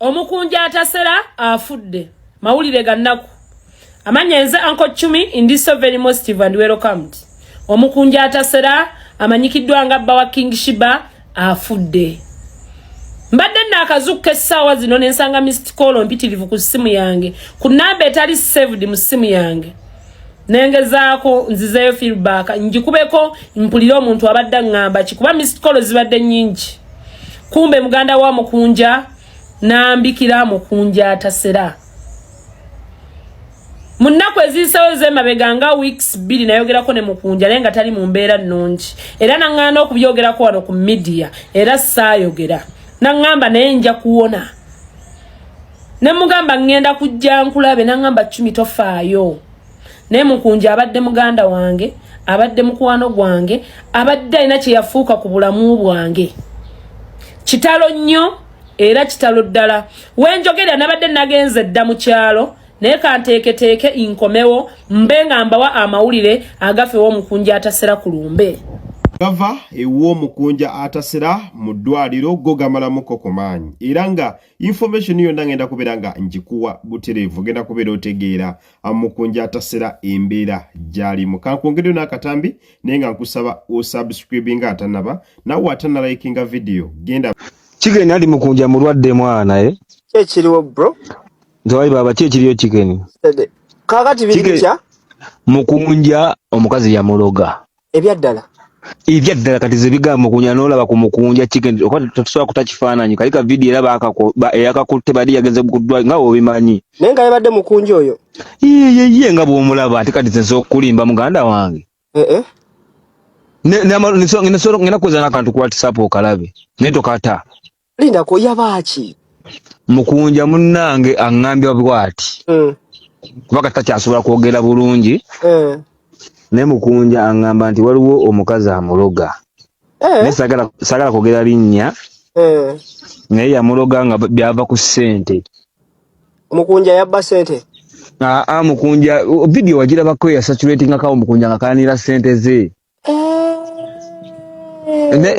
Omukunja atasera afudde. Mawulire ga nnaku. Amanya nze Uncle Chumi in this so very most and welcomed. Omukunja atasera amanyikiddwa nga bba wa King Shiba afudde. Mbadde naakazukka essaawa zino ne nsanga missed call mpitirivu ku ssimu yange ku namba etali saved mu ssimu yange. Nengezaako nzizeeyo feedback ngikubeko mpulire omuntu abadde aŋŋamba ki kuba missed call zibadde nnyingi. Kumbe muganda wa Mukunja nambikira Mukunja atasera. Mu nnaku eziyiseewo ez'emabega nga weeks 2 nayogerako ne Mukunja naye nga tali mu mbeera nnungi era naŋŋaana okubyogerako wano ku media era saayogera. Naŋŋamba naye nja kuwona. Ne mugamba ŋŋenda kujja nkulabe naŋŋamba Chumi tofaayo. Naye Mukunja abadde muganda wange, abadde mukwano gwange, abadde alina kye yafuuka ku bulamu bwange. Kitalo nnyo era kitalo ddala. Wenjogerera nabadde nagenze dda mu kyalo naye kanteeketeeke nkomewo mbe nga mbawa amawulire agafa ew'omukunja atasera ku lumbe. Gava ew'omukunja atasera mu ddwaliro go gamalamuko ku maanyi era nga information yonna ngenda kubeera nga ngikuwa butereevu, ogenda kubeera otegeera mukunja atasera embeera gy'alimu. Kankwongereyo n'akatambi naye nga nkusaba osubscribinga atanaba nawe atanalikinga video genda. Chicken ali Mukunja mulwadde mwana eh? Ekiriwo bro. Nti baba ki ekiriyo Chicken? Kaakati biri bitya? Mukunja omukazi yamuloga. Ebyaddala. Ebyaddala kati ze bigamba Mukunja n'olaba ku Mukunja Chicken okuba tetusobola kuta kifaananyi kali ka video era eyakakutte bali yagenze kuddwa nga bw'obimanyi. Naye nga yabadde Mukunja oyo. Ye ye nga bw'omulaba ate kati nze nsobola okukulimba muganda wange. Eh eh. Ngenda kuweza n'akantu ku WhatsApp okalabe naye tokata. Lindako yabaaki? Mukunja munnange aŋŋambye bw'ati. Kuba kati takyasobola kwogera bulungi. Naye Mukunja aŋŋamba nti waliwo omukazi amuloga. Naye saagala kwogera linnya. Naye yamuloga nga byava ku ssente. Mukunja yabba ssente? Aa Mukunja video wagirabako ya saturatingako awo Mukunja nga kalanira ssente ze.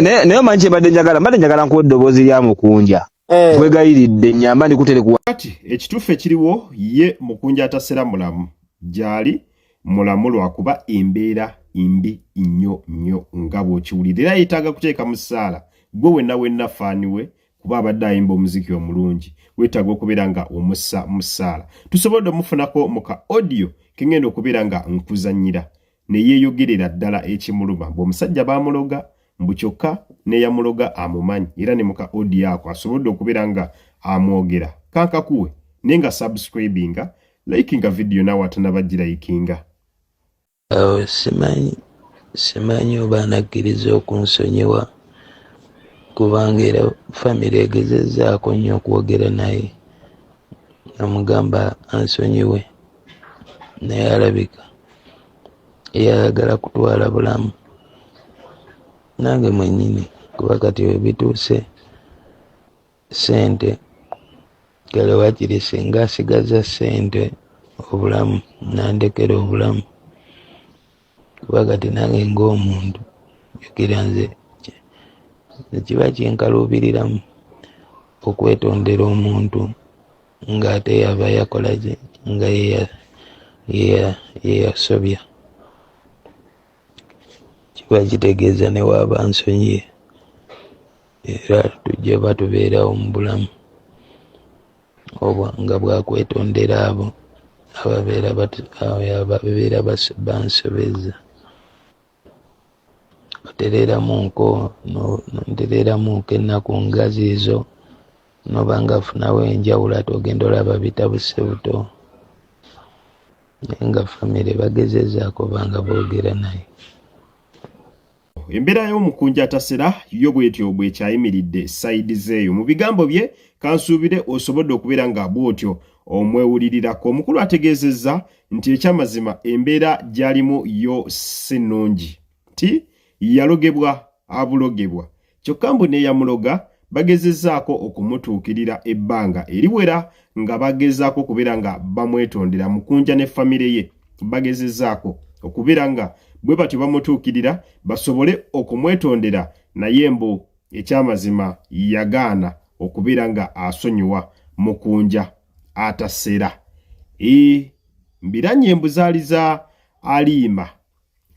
Naye omanyi kye mbadde njagala nkuwa eddoboozi lya Mukunja. Nkwegayiridde nnyamba ndikutere ku. Kati ekituufu ekiriwo ye Mukunja atasera mulamu gy'ali mulamu lwakuba embeera mbi nnyo nnyo nga bw'okiwulira era yeetaaga kuteeka mu ssaala gwe wenna wenna faani we kuba abadde ayimba omuziki omulungi weetaaga okubeera nga omussa mu ssaala. Tusobodde omufunako mu ka audio ke ngenda okubeera nga nkuzannyira ne yeeyogerera ddala ekimuluma mbu omusajja baamuloga mbu kyokka n'eyamuloga amumanyi era ne mu ka audio ako asobodde okubeera nga amwogera. Kankakuwe naye nga subscribinga, likinga video naawe atanaba girayikinga. Awo simanyi oba anakkiriza okunsonyiwa kubanga era famire egezezzaako nnyo okwogera naye namugamba ansonyiwe naye alabika yayagala kutwala bulamu nange mwennyini kuba kati we bituuse ssente kale waakiri singa asigaza ssente obulamu nandekera obulamu kuba kati nange ng'omuntu jjukira nze kiba kinkaluubiriramu okwetondera omuntu ng'ate yaba yakola ki nga ye yasobya kiba kitegeeza ne waaba nsonyiye era tujja ba tubeerawo mu bulamu obwo nga bwakwetondera abo ababeera bansobezza. Otereeramuko ennaku nga ziizo noba nga afunawo enjawulo ate ogenda olaba bitabuse buto naye nga famire bagezezzaako oba nga boogera naye. Embeera y'omukunja atasera yo bw'etyo bw'ekyayimiridde sayidi zeeyo. Mu bigambo bye kansuubire osobodde okubeera nga bw'otyo omwewulirirako. Omukulu ategeezezza nti ekyamazima embeera gy'alimu yo si nnungi nti yalogebwa abulogebwa kyokka mbu n'eyamuloga bagezezzaako okumutuukirira ebbanga eriwera nga bagezaako okubeera nga bamwetondera. Mukunja ne famire ye bagezezzaako okubeera nga bwe batyo bamutuukirira basobole okumwetondera naye mbu ekyamazima yagaana okubeera nga asonyiwa. Mukunja atasera. E, mbiranye mbuzaali za Aliima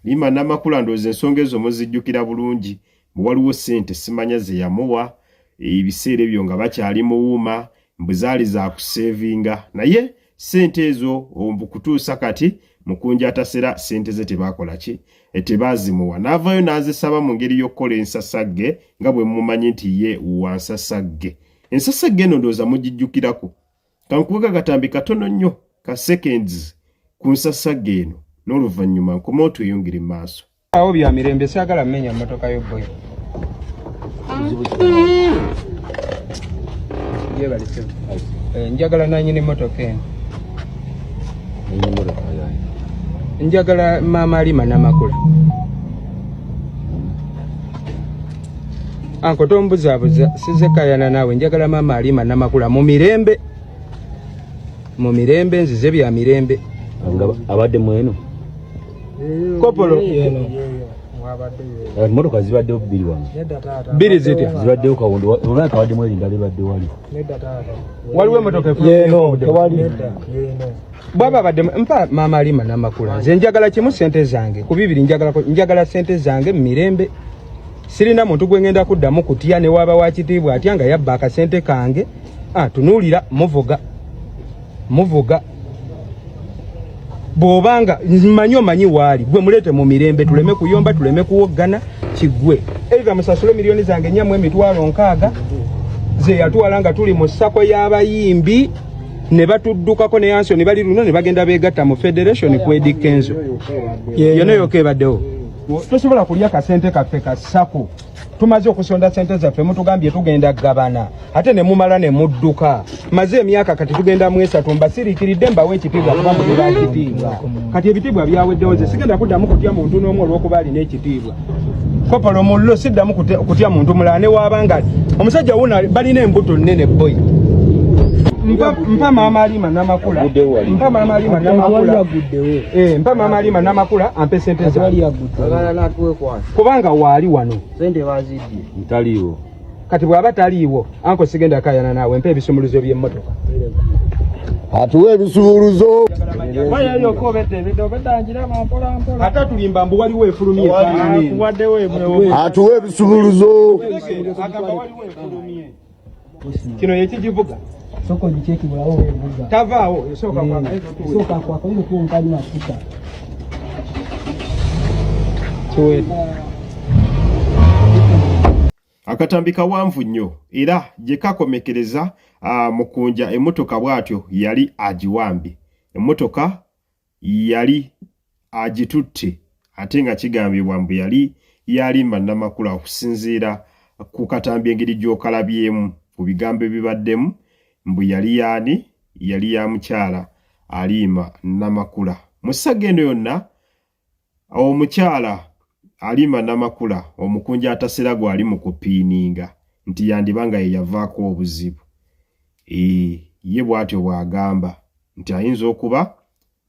Lima Namakula, ndowooza ensonga ezo muzijjukira bulungi. Mbu waliwo ssente simanya ze yamuwa ebiseera ebyo nga bakyali muwuuma, mbu zaali za kuseevinga, naye ssente ezo mbu kutuusa kati Mukunja atasera ssente ze tebakola ki, tebaazimuwa, n'avaayo n'azisaba mu ngeri y'okukola ensasagge nga bwe mumanyi nti ye wa nsasagge. Ensasagge eno ndowooza mugijjukirako. Kankuweko akatambi katono nnyo ka seconds ku nsasagge eno n'oluvannyuma nkomewo tweyongere mu maaso. Awo bya mirembe, saagala mmenya mmotoka yo boy. Eh, njagala nanyini mmotoka eno. Njagala maama Alima Namakula. Anko tombuzaabuza, size kayana naawe. Njagala maama Alima Namakula mu mirembe, mu mirembe, nzize bya mirembe. Abadde mweno kopolo emotoka zibaddewo bbiri wano, bbiri zitya zibaddewo kawundo olwaka abaddemu erindala ebadde wali waliwo emotoka yeno tewali bwaba abadde mpa maama Alima Namakula. Nze njagala kimu, sente zange ku bibiri, njagala sente zange mu mirembe. Sirina muntu gwe ngenda kuddamu kutya, ne waaba wa kitiibwa atya nga yabba akasente kange. Ah, tunuulira, muvuga muvuga bw'obanga mmanyi omanyi waali, gwe muleete mu mirembe, tuleme kuyomba, tuleme kuwoggana, kiggwe. Either musasule miliyoni zange 4 60,000 ze yatwala nga tuli mu SACCO y'abayimbi ne batuddukako ne Anson bali luno ne bagenda beegatta mu federation ku Eddy Kenzo yonna yokka ebaddewo. Tosobola kulya kasente kaffe ka SACCO. Tumaze okusonda sente zaffe, mutugambye tugenda gabana, ate ne mumala ne mudduka. Maze emyaka kati tugenda mu esatu mbasiriikiridde, mbawe ekitiibwa kuba muli ba kitiibwa. Kati ebitiibwa byaweddewo, nze sigenda kuddamu kutya muntu n'omu olw'okuba alina ekitiibwa. Kopolo mullo, siddamu kutya muntu mulala ne waaba nga omusajja wuno balina embuto nnene boy. Mpa maama Alima Namakula, mpa maama Alima Namakula, eh, mpa maama Alima Namakula ampe sente zange kubanga waali wano. Sente bazibbye. Ntaliiwo. Kati bw'aba taliiwo, anko sigenda kayana naawe, mpa ebisumuluzo by'emmotoka. Atuwe ebisumuluzo. Ate tulimba mbu waliwo efulumye efaanana. Atuwe ebisumuluzo. Agamba waliwo efulumye. Kino yekigivuga. Soko ogikyeki bulawo wevuga. Tavaawo, esooka kwaka. Sooka kwaka oyinza okuba omukali mafuta. Kiwedde. Akatambi kawanvu nnyo era gye kakomekereza Mukunja emmotoka bw'atyo yali agiwambye, emmotoka yali agitutte, ate nga kigambibwa mbu yali yalimba Namakula okusinziira ku katambi engeri gy'okalabyemu ku bigambo ebibaddemu mbu yali yaani, yali ya mukyala Aliima Namakula. Mu ssaga eno yonna omukyala Alima Namakula omukunja atasera gwali mu kupiininga nti yandiba nga ye yavaako obuzibu. Ee, ye bw'atyo bw'agamba nti ayinza okuba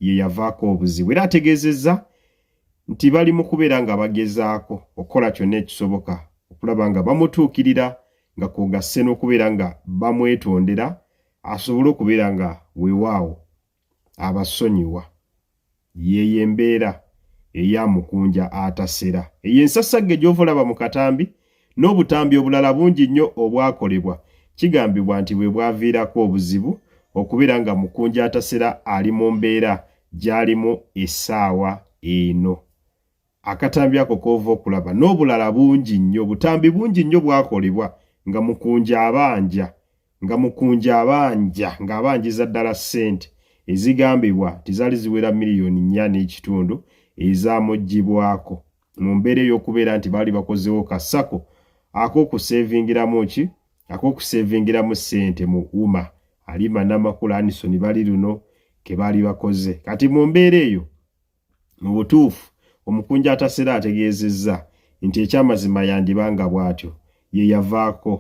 ye yavaako obuzibu, era ategeezezza nti bali mu kubeera nga bagezaako okukola kyonna ekisoboka okulaba nga bamutuukirira, nga kwogasse n'okubeera nga bamwetondera asobole okubeera nga weewaawo abasonyiwa. Yeeyo embeera eya Mukunja atasera. Eyo ensasagge gy'ova olaba mu katambi n'obutambi obulala bungi nnyo obwakolebwa kigambibwa nti bwe bwaviirako obuzibu okubeera nga Mukunja atasera ali mu mbeera gy'alimu essaawa eno. Akatambi ako k'ova okulaba n'obulala bungi nnyo, obutambi bungi nnyo bwakolebwa nga Mukunja abanja, nga Mukunja abanja, ng'abanjiza ddala ssente ezigambibwa nti zaali ziwera 4.5 miliyoni ezamuggyibwako mu mbeera ey'okubeera nti baali bakozeewo ka SACCO ak'okuseevingiramu ki, ak'okuseevingiramu ssente mu UMA. Alima Namakula, Anison bali luno ke baali bakoze. Kati mu mbeera eyo, mu butuufu omukunja atasera ategeezezza nti ekyamazima yandiba nga bw'atyo ye yavaako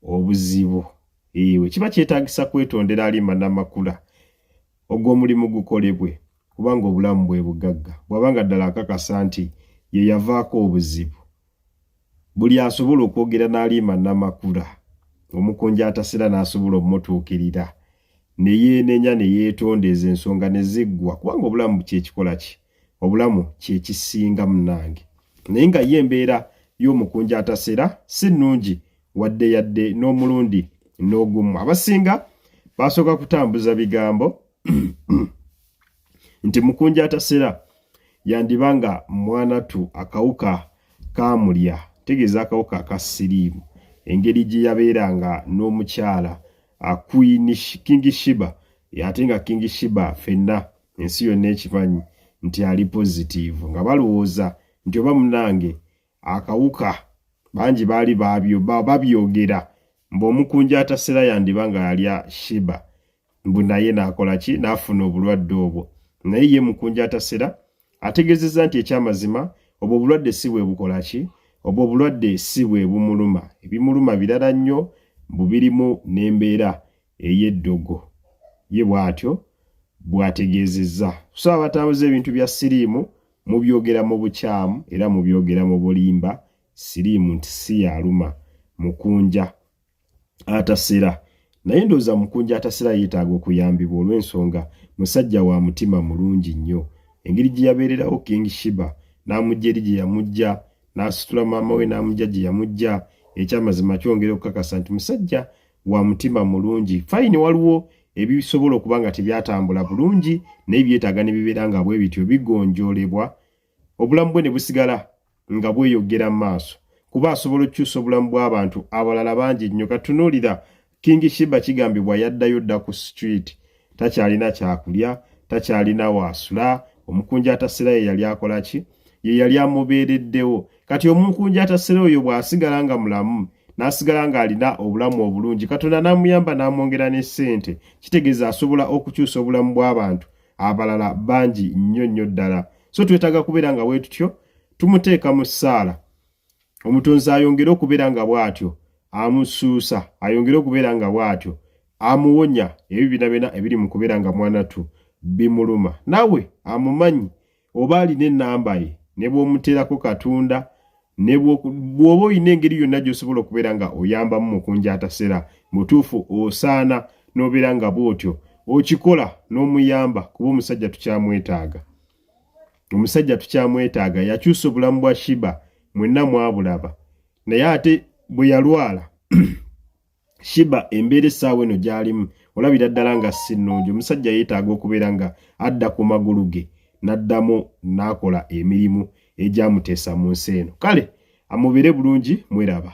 obuzibu. Ewe kiba kyetaagisa kwetondera Alima Namakula, ogwo omulimu gukolebwe kubanga obulamu bwe bugagga. Bw'aba nga ddala akakasa nti ye yavaako obuzibu, buli asobola okwogera n'Alima Namakula. Omukunja Atasera n'asobola omutuukirira ne yeenenya ne yeetonda, ezo ensonga ne ziggwa, kubanga obulamu kyekikola ki, obulamu kyekisinga munnange. Naye nga ye embeera y'Omukunja Atasera si nnungi wadde yadde n'omulundi n'ogumu. Abasinga basooka kutambuza bigambo nti Mukunja Atasera yandiba nga mwanatu akawuka kaamulya, tegeeza akawuka aka siriimu, engeri gye yabeeranga n'omukyala Queen King Sheeba, ate nga King Sheeba ffenna ensi yonna ekimanyi nti ali positive, nga balowooza nti oba munnange akawuka. Bangi baali babyogera mbu Omukunja Atasera yandiba nga yalya Sheeba, mbu naye n'akola ki, n'afuna obulwadde obwo. Naye ye Mukunja Atasera ategeezezza nti ekyamazima obwo obulwadde si bwe bukola ki, obwo obulwadde si bwe bumuluma, ebimuluma birala nnyo, mbu birimu n'embeera ey'eddogo. Ye bw'atyo bw'ategeezezza. So abatambuza ebintu bya siriimu mubyogera mu bukyamu era mubyogera mu bulimba. Siriimu nti si yaluma Mukunja Atasera, naye ndowooza Mukunja Atasera yeetaaga okuyambibwa olw'ensonga musajja wa mutima mulungi nnyo. Engeri gye yabeererawo King Sheeba n'amujja eri gye yamujja, n'asitula maama we n'amujja gye yamujja, ekyamazima kyongera okukakasa nti musajja wa mutima mulungi. Fine, waliwo ebisobola okuba nga tebyatambula bulungi, naye byetaaga ne bibeera nga bwe bityo bigonjoolebwa, obulamu bwe ne busigala nga bweyongera mu maaso, kuba asobola okukyusa obulamu bw'abantu abalala bangi nnyo. Katunuulira King Sheeba, kigambibwa yaddayo dda ku street, takyalina kyakulya, takyalina waasula. Omukunja Atasera ye yali akola ki, ye yali amubeereddewo. Kati Omukunja Atasera oyo bw'asigala nga mulamu, n'asigala ng'alina obulamu obulungi, Katonda n'amuyamba n'amwongera ne ssente, kitegeeza asobola okukyusa obulamu bw'abantu abalala bangi nnyo nnyo ddala. So twetaaga kubeera nga bwe tutyo tumuteeka mu ssaala, Omutonzi ayongere okubeera nga bw'atyo amusuusa, ayongere okubeera nga bw'atyo amuwonya ebyo byonna byonna ebiri mu kubeera nga mwanatu bimuluma. Naawe amumanyi oba alina ennamba ye, ne bw'omuteerako Katunda, ne bw'oba olina engeri yonna gy'osobola okubeera nga oyambamu Mukunja Atasera, mutuufu osaana n'obeera nga bw'otyo okikola n'omuyamba, kuba omusajja tukyamwetaaga, omusajja tukyamwetaaga. Yakyusa obulamu bwa Sheeba, mwenna mwabulaba, naye ate bwe yalwala Sheeba, embeera essaawa eno gy'alimu olabira ddala nga si nnungi. Omusajja yeetaaga okubeera nga adda ku magulu ge n'addamu n'akola emirimu egyamuteesa mu nsi eno. Kale amubeere bulungi, mweraba.